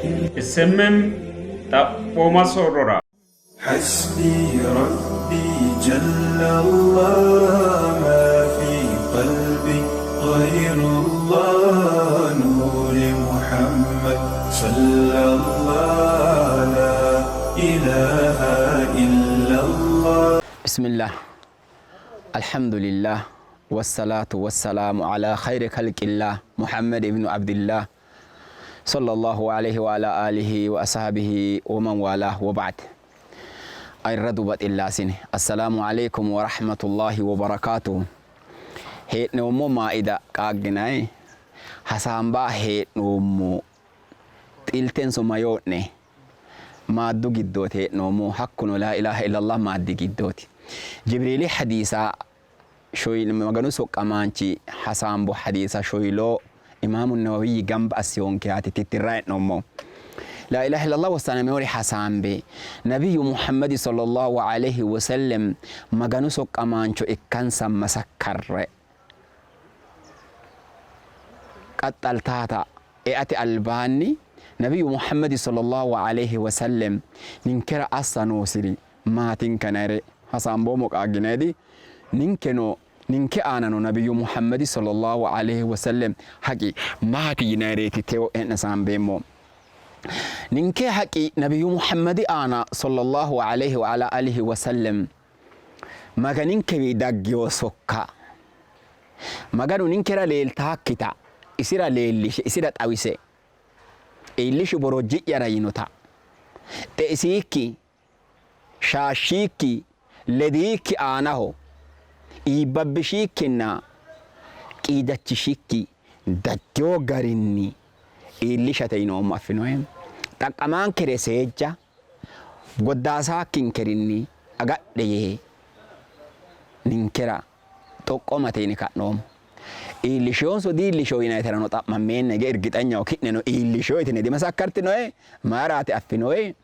SMM xaphooma soorrora. حسبي ربي جل الله ما في قلبي غير الله نور محمد صلى الله لا إله إلا الله. بسم الله، الحمد لله، والصلاة والسلام على خير خلق الله محمد بن عبد الله صلى الله عليه وعلى آله وأصحابه ومن والاه، وبعد. Ayirradu baxillaasine, assalaamu aleykum wa rahmatullahi wa barakaatuhu. Hee'noommo maaida qaagginayi hasaambaa hee'noommo xiltenso mayoo'ne maaddu giddooti hee'noommo, hakkuno laa ilaaha illallah maaddi giddooti. Jibriili hadiisa shoyil Maganu soqqamaanchi hasaambo hadiisa shoyiloo Imaamu Nawawiyyi gamba assiyonkehaati tittirra hee'noommo. Laa ilaaha illallah wossanamewore hasaambe Nabiyyu Muhammadi sallallahu aleyhi wosellem Maganu soqqamaancho ikkansa masakkarre qaxxaltaata eate albaanni Nabiyyu Muhammadi sallallahu aleyhi wosellem ninkera assa noosiri maatinkanayre hasaamboommo qaagginaydi? Ninkeno ninke aanano Nabiyyu Muhammadi sallallahu aleyhi wosellem haqi maati yinayreeti tewo e'ne saambeemmo. Ninke haqi Nabiyyu Muhammadi aana sallallahu aleyhi wa ala alihi wosellem Maganinkewi daggiyo sokka Maganu ninkera leeltaakkita isira leellishe isira xawise iillishi borojji'yara yinota xeisiikki shaashshiikki lediikki aanaho iibbabbishiikkinna qiidachishikki daggiyo garinni iillishate yinoommo affinohe. Xaqqamaankere seejja goddaasaakkinkerinni agadhe yee ninkera xoqqomate yine ka'noommo. Iillishiyonso diillishio yinayiterano xa'mammeenna hige irgixanyaho ki'neno iillishio yitine dimasakkartinoe? Mayiraati affinoe?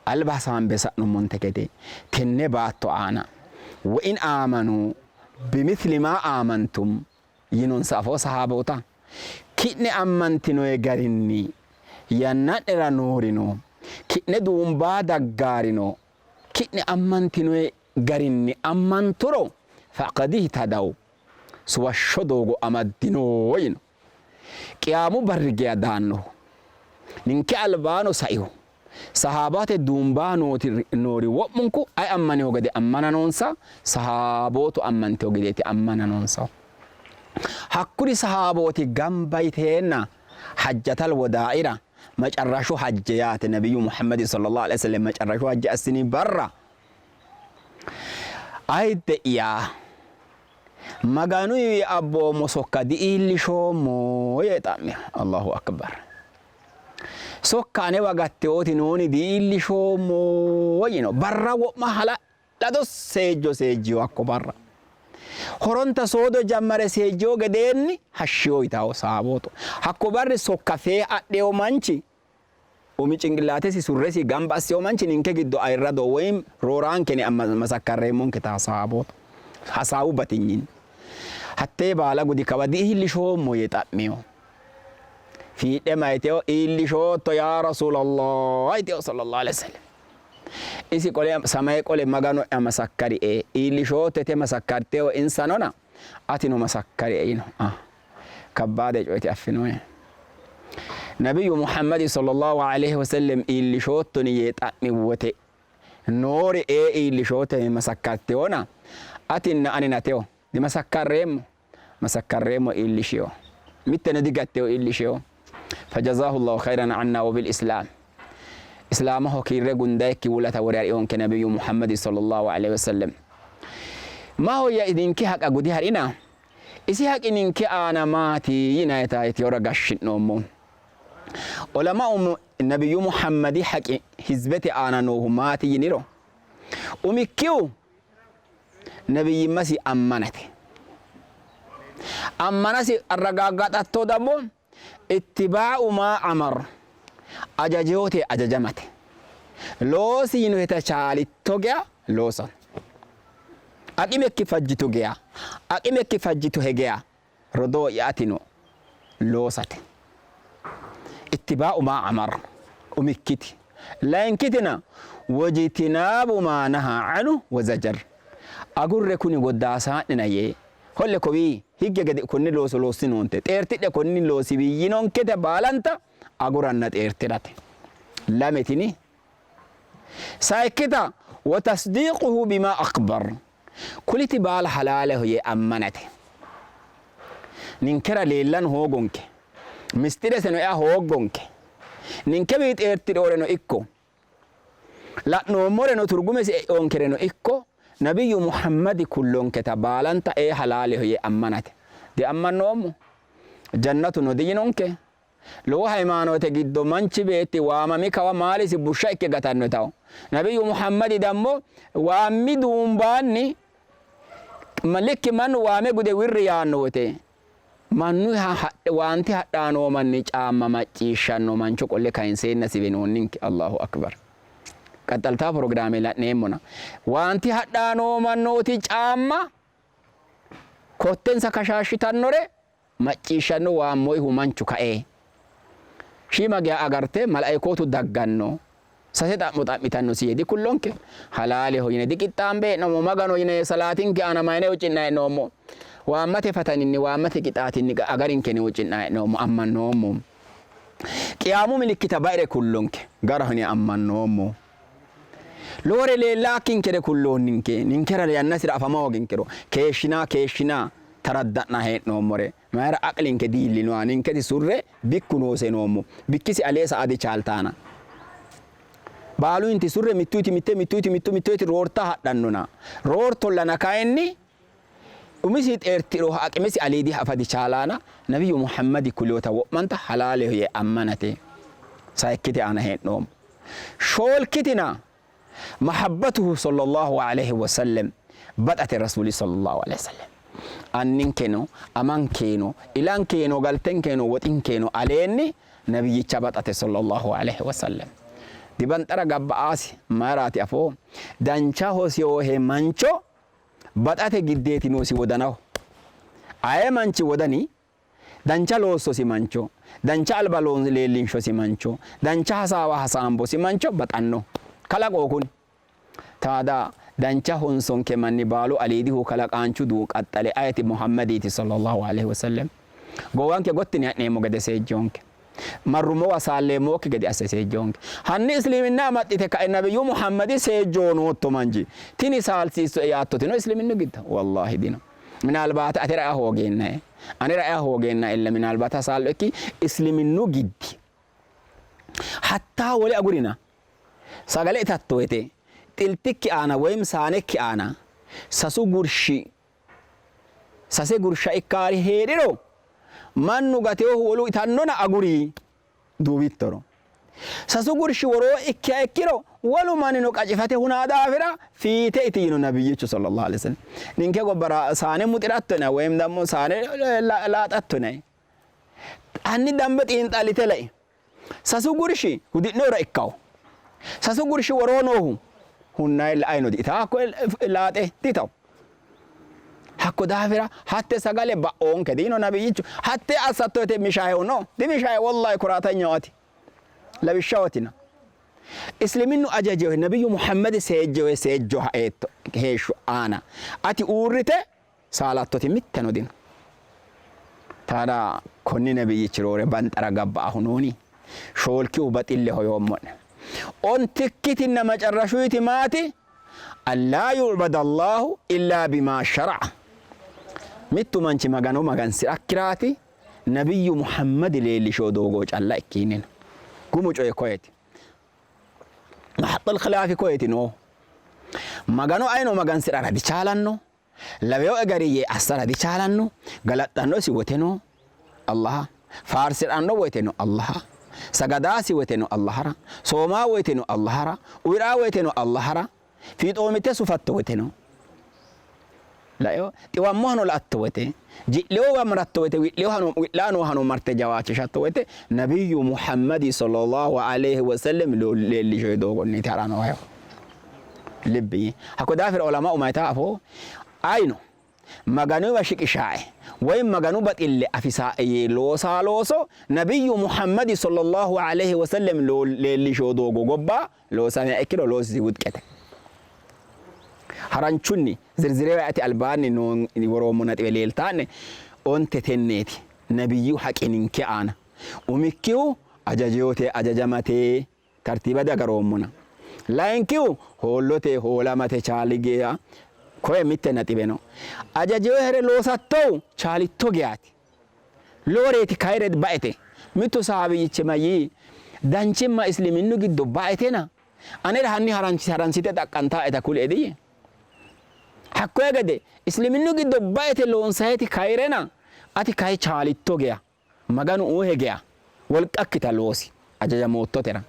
Alba hasaambe sa'nummonte gede tenne baatto aana wa in aamanu bimithli maa aamantum yinonsa afoo sahaaboota, ki'ne ammantinoe garinni yanna'nera noorino, ki'ne duumbaa daggaarino ki'ne ammantinoe garinni ammanturo faqad ihtadaw suwashsho doogo amaddino yino. Qiyaamu barri geya daannohu ninke albaano saihu sahaabate duumbaa nooti noori wo'munku ay ammaneho gede ammana noonsa, sahaabootu ammanteho gedeeti ammana noonsahu. Hakkuri sahaabooti gamba yiteenna hajjatal wodaa'ira macarrashu hajje yaate nabiyyu Muhammadi sallallahu alaihi wasallam macarrashu hajje assini barra ayidde'ya Maganuyiwi abboommo sokka di''iillishoommo? yee xa'mino. Allahu Akbar. Sokka anewa gatteyooti nooni di''iillishoommo yino. Barra wo'ma hala'lado seejjo seejjiyo hakko barra. Horonta soodo jammare seejjiyo gedeenni hashshiyo yitawo saabooto. Hakko barri sokka fee adheyo manchi Umi cingillaatesi surresi gamba assino manchi ninke giddo ayirrado woyim rooraankeni masakkarreemmonketa hasaabooto. Hasaawu batinyinni. Hattee baala gudi kawa di''iillishoommo yee xa'mino. Fiidhe mayiteo iillishootto yaa Rasuulallah yiteo sallallahu alaihi wasallam. Isi qole samaye qole Magano'ya masakkarie, iillishootto yite masakkarteo insanona atino masakkarie yino. Ah. Kabbaade coyeti affinoe. Nabiyyu Muhammadi sallallahu alaihi wasallam iillishoottoni yee xa'mi wote noori ee iillishootte yee masakkarteona atinna ani nateo dimasakkarreemmo? Masakkarreemmo iillishio. Mitteno digatteo iillishio. Fajazahullahu khairan anna wa bil Islam. Islaamaho kiirre gundayikki wulata wore harionke Nabiyyu Muhammadi sallallahu alaihi wasallam. Maahoyya idinke haqa gudi harina? Isi haqi ninke aana maati yinayita Itiyora gashshi'noommo. Olama umo Nabiyyu Muhammadi haqi hizbete aana noohu maati yiniro, umikkihu nabiyyimmasi ammanate. Ammanasi arragaaggaxatto dammo ittibaa'u maa amar ajajote ajajamate. Loosi yinoheta chaalitto geya loosa. Aqimekki fajjitu geya, aqimekki fajjituhe geya rodoo'ya atino loosate. Ittibaa'u maa amar umikkiti. Layinkitina wojtinaabu maa nahaa anu wozajar. Agurre kuni goddaasaa'nena yee holle kowii higge gede konne looso loossinoonte xeertidhe konni loosiwii yinonkete baalanta aguranna xeerti'rate. Lame tini. Sayikkita wotasdiiquhu bimaa akbar. Kuliti baala halaaleho yee ammanate. Ninkera leellano hoogonke, mistireseno ea hooggonke, ninkewii xeertidhinoreno ikko, la'noommoreno turgumesi e'onkereno ikko, Nabiyyu Muhammadi kullonketa baalanta ee halaaleho yee ammanate. Diammannoommo? Jannatuno diyinonke? Lowo haymaanoote giddo manchi beetti waamami kawa maalisi bushsha ikke gatannotaho. Nabiyyu Muhammadi dammo waammi duumbaanni likki mannu waame gude wirri yaanno wote mannuha waante hadhaa noo manni caamma macciishshanno mancho qolle kayinseenna siwinoonninke. Allahu akbar. Qaxxaltaa pirogiraame la'neemmona. Waanti hadhaa noo mannooti caamma kottensa kashaashshitannore macciishshanno waammoihu manchu kae shiima geya agarte malaikootu dagganno sase xa'mo xa'mitannosi yee dikullonke? Halaaleho yine diqixxaambe hee'noommo? Magano yine salaatinke aana mayine huucci'nanni hee'noommo? Waammate fataninni waammate qixaatinni agarinkeni huucci'nanni hee'noommo? Ammannoommo. Qiyaamu milikkita baire kullonke. Garaho yine ammannoommo. Lowore leellaakkinkere kulloonninke. Ninkera yannasira afama hooginkero keeshshina keeshshina taradda'na hee'noommore mayira aqlinke diillinoha ninketi surre bikku noose noommo. Bikkisi alee sa'a dichaaltaana. Baaluyinti surre mittuyti mitte mittuyti mittu mittuyti roorta hadhannona. Roortollana kayinni umisi xeerti'roha aqimesi aliidiha afa dichaalaana. Nabiyyu Muhammadi kuliota wo'manta halaaleho yee ammanate sayikkite aana hee'noommo. Shoolkitina mahabbatuhu sallallahu alayhi wasallam baxate rasuuli sallallahu alayhi wasallam. Anninkeno amankeeno ilankeeno galtenkeeno woxinkeeno aleenni nabiyyicha baxate sallallahu alayhi wasallam. Dibanxara gabba aasi mayraati afoo dancha hosiyoohe mancho baxate giddeeti noosi wodanaho. Aye manchi wodani dancha loossosi mancho, dancha alba leellinshosi mancho, dancha hasaawa hasaambosi mancho baxanno. Kalaqo kuni. Taada dancha honsonke manni baalu aliidihu kalaqaanchu duu qaxxale ayeti Muhammadiiti sallallahu alaihi wasallam. Goowanke gottine ha'neemmo gede seejjoonke. Marrummowa saalleemmokki gede asse seejjoonke. Hanni isliminna amaxxite ka'e nabiyyu Muhammadi seejjoo nootto manchi tini saalsiissoe yaattotino isliminnu giddo wallahi dino. Minaalbaata atera ea hoogeennae anera ea hoogeenna illa minaalbaata saallo ikki isliminnu giddi. Hattaa wole agurina sagale itatto woyte xiltikki aana woyim saanekki aana sasu gurshi sase gursha ikkaari hee'riro mannu gateohu wolu itannona aguri duuwittoro. Sasu gurshi woroo ikkiha ikkiro wolu mannino qacifate hunaa daafira fiite iti yino nabiyyichu sallallahu alaihi wasallam. Ninke gobbara saane muxiratto woyim dammo saane laaxatto yinanni. Hanni dambe xiinxallite lai. Sasu gurshi hudi'nohura ikkawo. Sasu gurshi woroo noohu hunnayilla ayino diitawo. Hakko laaxe diitawo. Hakko daafira hatte sagale ba'oonke diino nabiyyichu. Hatte assatto yite mishahehu no. Dimishahe wallahi kuraatanyaho ati. Lawishshahotina. Isliminnu ajajewe nabiyyu Muhammadi seejjewe seejjoha eetto heeshsho aana ati uurrite saalattoti mitteno dino. Taada konni nabiyyichi roore banxara gabba'ahu nooni? Shoolkihu baxilleho yoommo'ne. Ontikkitinna macarrashuyti maati? Allaa yu'bada Allahu illaa bimaa shara'a. Mittu manchi Magano magansi'rakkiraati nabiyyu Muhammadi leellishino doogo calla ikkinnina. Gumu coyi koyeti. Mahaxxul khilaafi koyeti noohu. Magano ayino magansi'rara dichaalanno. Laweyo gari yee assara dichaalanno. Galaxxannosi woteno Allaha. Faarsi'ranno woyteno Allaha. Sagadaasi woyteno Allahara. Soomaa woyteno Allahara. Uyi'raa woyteno Allahara. Fiixoomitte sufatto woyteno. Laeo xiwammohano la'atto woyte, ji'leyowa maratto woyte, wi'laa noohano marte jawaachishatto woyte, nabiyyu Muhammadi sallallahu alayhi wasallam leellishoyi doogonniiti ha'ra noohehu. Libbi. Hakko daafira ulama'u mayita afoo ayino. Maganuyiwa shiqishaae woy Maganu baxille afisaae yee loosaa looso Nabiyyu Muhammadi sallallahu alaihi wasallam leellishoo doogo gobba loosamiha ikkiro loosisi wudqete. Haranchunni zirzirewa ati albaanni noo woroommo naxiwe leeltaa'ne onte tenneeti Nabiyyu haqi ninke aana. Umikkihu ajajeyote ajajamate tartiiba diagaroommona. Layinkihu hoollote hoolamate chaali geya koye mitte naxiwe no. Ajajeyohere loosattohu chaalitto geyaati. Loworeeti kayire baete. Mittu sahaabiyyichi mayyii danchimma isliminnu giddo baetena anera hanni haransite xaqqantaaeta kulie diyii. Hakkoye gede isliminnu giddo baete loonsayeti kayirena ati kayi chaalitto geya Maganu uuhe geya wolqakkita loosi ajajamoottotera.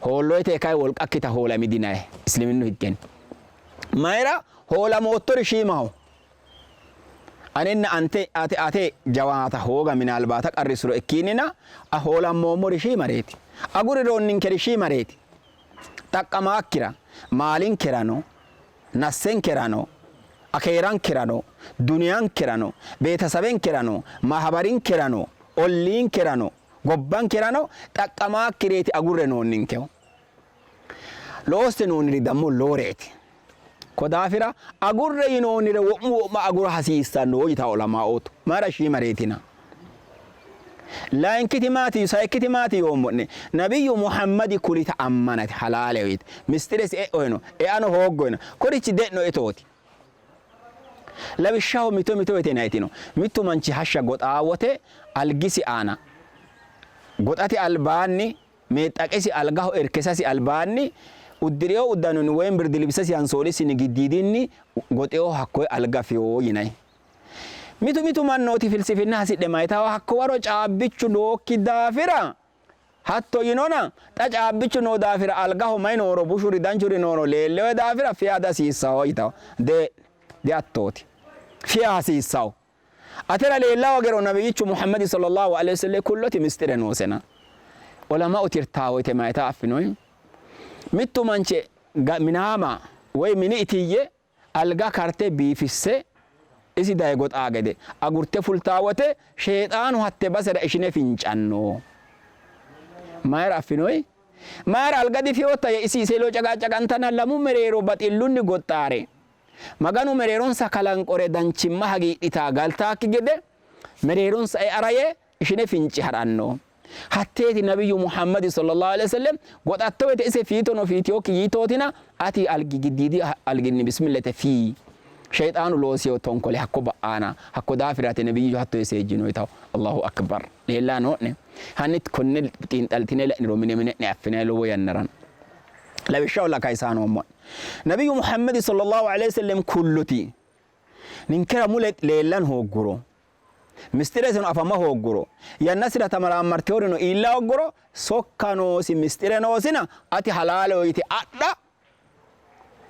Hoolloyete kayi wolqakkita hoolami dinaye isliminnu higgenni. Mayira hoolamoottori shiimaho. Anenna ante ate ate jawaata hooga minaalbaata qarrissuro ikkinnina a hoolammoommori shiimareeti. Aguriroonninkeri shiimareeti. Xaqqamaakkira maalinkerano nassenkerano, akeerankerano, duniyankerano, beetasabenkerano, mahabarinkerano, olliinkerano, gobbankerano xaqqamaakkireeti agurre noonninkehu. Loosse noonniri dammo loworeeti. Ko daafira agurre yinoonnire wo'mu wo'ma agura hasiissanno yitanno ulamaootu. Mayira shiimareetina? Layinkiti maati sayikkiti maati yoommo'ne nabiyyu Muhammadi kulita ammanate halaaleho yite misxiresi e'oheno eano hooggohena korichi de'no etooti. Lawishshaho mito mito woyte nayitino mittu manchi hashsha goxaa wote algisi aana goxate albaanni meexxaqesi algaho irkisasi albaanni uddi'rino uddanonni woyim birdilibisesi hansoolisinni giddiidinni goxewo hakkoye alga fiyo yinay. Mitu mitu mannooti filsifinna hasidhe mayitawo hakko waro caabbichu nookki daafira hatto yinona xa caabbichu noo daafira algaho may nooro bushuri danchuri nooro leellewe daafira fiya dihasiissawo yitawo. Dee'ni, dihattooti. Fiya hasiissawo. Atera leellawo gero nabiyyichu Muhammadi sallallahu alaihi wasallam kulloti misxire noosena. Ulama'u tirtaawo yite mayita affinoyi? Mittu manchi minaama woy mini itiyye alga karte biifisse isi daye goxaa gede agurte fultaa wote Sheexaanu hatte basera ishine fincanno. Mayira affinoyi? Mayira alga difiyootta yee isi ise ledo caqaacaqantanna lamu mereero baxillunni goxxaare Maganu mereeronsa kalanqore danchimma hagiidhitaa galtaakki gede mereeronsa eara yee ishine fince ha'ranno. Hatteeti Nabiyyu Muhammadi sallallahu alaihi wasallam goxatto woyte ise fiitono fiitiyokki yiitootina ati algi giddiidi alginni bismillete fii. Sheyxaanu loosiyo tonkole hakko ba'aana hakko daafiraati Nabiyyu hatto yee seejjino yitawo. Allahu akbar. Leellaa noo'ne? Hanni konne xiinxaltine la'niro mine mine'ne affinanni lowo yannara. Lawishshaholla kayisaa noommo'ne. Nabiyyu Muhammadi sallallahu alaihi wasallam kulloti ninkera mule leellan hoogguro Misxiresino afama hoogguro, yannasira tamaraammarteworino iilla hoogguro, sokka noosi, misxire noosina ati halaaleho yite adha,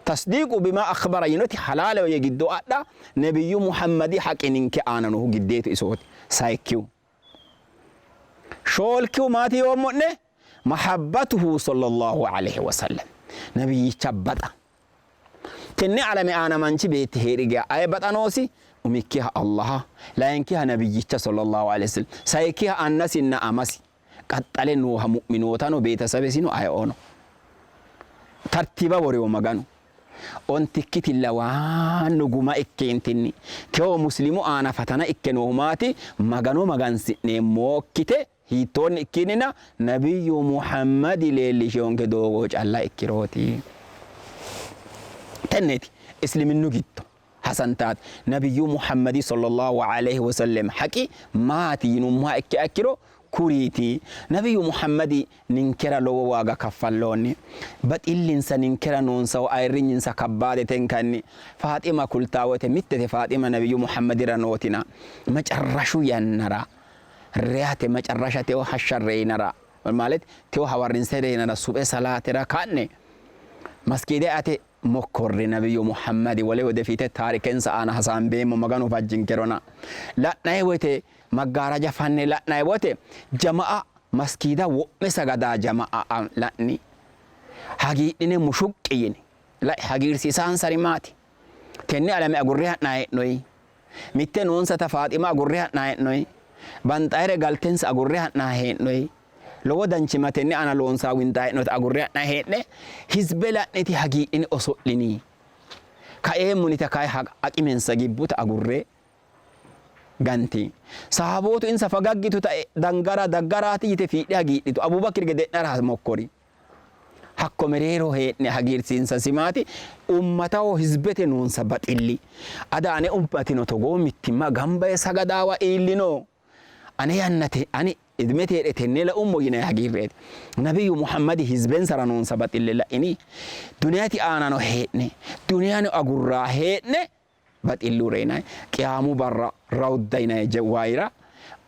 tasdiiqu bima akhbara yinoti halaaleho yee giddo adha, Nebiyyu Muhammadi haqi ninke aana noohu giddeetu isooti. Sayikkihu. Shoolkihu maati yoommo'ne? Mahabbatuhu sallallahu alaihi wasallam. Nabiyyicha baxa. Tenne alame aana manchi beetti hee'ri geya aye baxa noosi? Umikkiha Allaha, layinkiha Nabiyyicha sallallahu alaihi wasallam, sayikkiha annasinna amasi, qaxxale nooha mu'minootano beetasabesino ayeoono. Tartiiba worewo Maganu. Ontikkitilla waannu guma ikkeentinni tewo muslimu aana fatana ikke noohu maati? Magano magansi'neemmokkite Hiittoonni ikkinnina Nabiyyu Muhammadi leellishinonke doogo calla ikkirooti. Tenneeti Isliminnu giddo hasantaati. Nabiyyu Muhammadi sallallahu alaihi wasallam haqi maati yinummoha ikkiha ikkiro kuriiti. Nabiyyu Muhammadi ninkera lowo waaga kaffalloonni. Baxillinsa ninkera noonsahu ayirrinyinsa kabbaadetenkanni. Faaxima kultaa woyte mittete Faaxima Nabiyyu Muhammadira nootina macarrashu yannara reyate macarrasha teo hashsha reyinara ማለት teo hawarrinse reyinara suphe salaatera ka'ne masgiide ate mokkorri nabiyyu Muhammadi wole wodefite taarikensa aana hasaambeemmo Maganu fajjinkerona la'nay woyte maggaaraja fanne la'nay woyte jama'a maskiida wo'me sagadaa jama'a la'ni hagiidhine mushuqqi yini lai hagiirsiisaansari maati tenne alame agurre ha'naa hee'noyi. Mitte noonsata Faaxima agurre ha'nanni hee'noyi. Banxayire galtensa agurre ha'nanni hee'noyi. Lowo danchimma tenne aana loonsaa winxaa hee'noyita agurre ha'nanni hee'ne hizbe la'niti hagiidhine oso'lini. Kaeemmunita kayi aqimensa gibbuta agurre ganti. Sahaabootu insa fagaggituta dangara daggaraati yite fiidhe hagiidhitu. Abubakir gede'nara mokkori. Hakko mereero hee'ne hagiirsiinsasi maati? Ummataho hizbete noonsa baxilli. Ada ane ummatino togoo mittimma gamba yee sagadaawa iillino. Ane yannate ani idmete heedhe tenne laummo yinanni hagiirreeti. Nabiyyu Muhammadi hizbensara noonsa baxille la'ini? Duniyati aanano hee'ne, duniyano agurraa hee'ne baxillu reyinanni. Qiyaamu barra rawudda yinanni wayira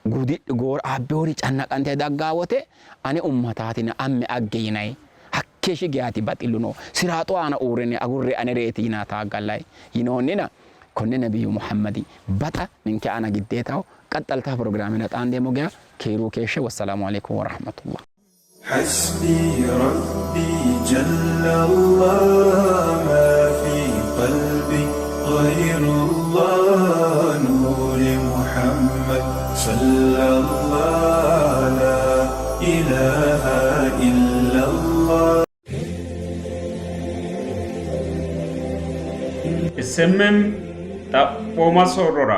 gudidhe goora abbeori cannaqante daggaa wote ane ummataatina amme agge yinanni. Hakkeeshshi geyaati baxillu noo. Siraaxu aana uurrine agurre anereeti yinaa taaggallai yinoonnina konne Nabiyyu Muhammadi baxa ninke aana giddeetaho. Qaxxaltaa pirogiraamera xaandeemmo geya keeruu keeshshe. Wassalaamu Aleykum Warahmatullah. حسبي ربي جل الله ما في قلبي غير الله نور محمد صلى الله لا إله إلا الله SMM Xaphooma soorrora.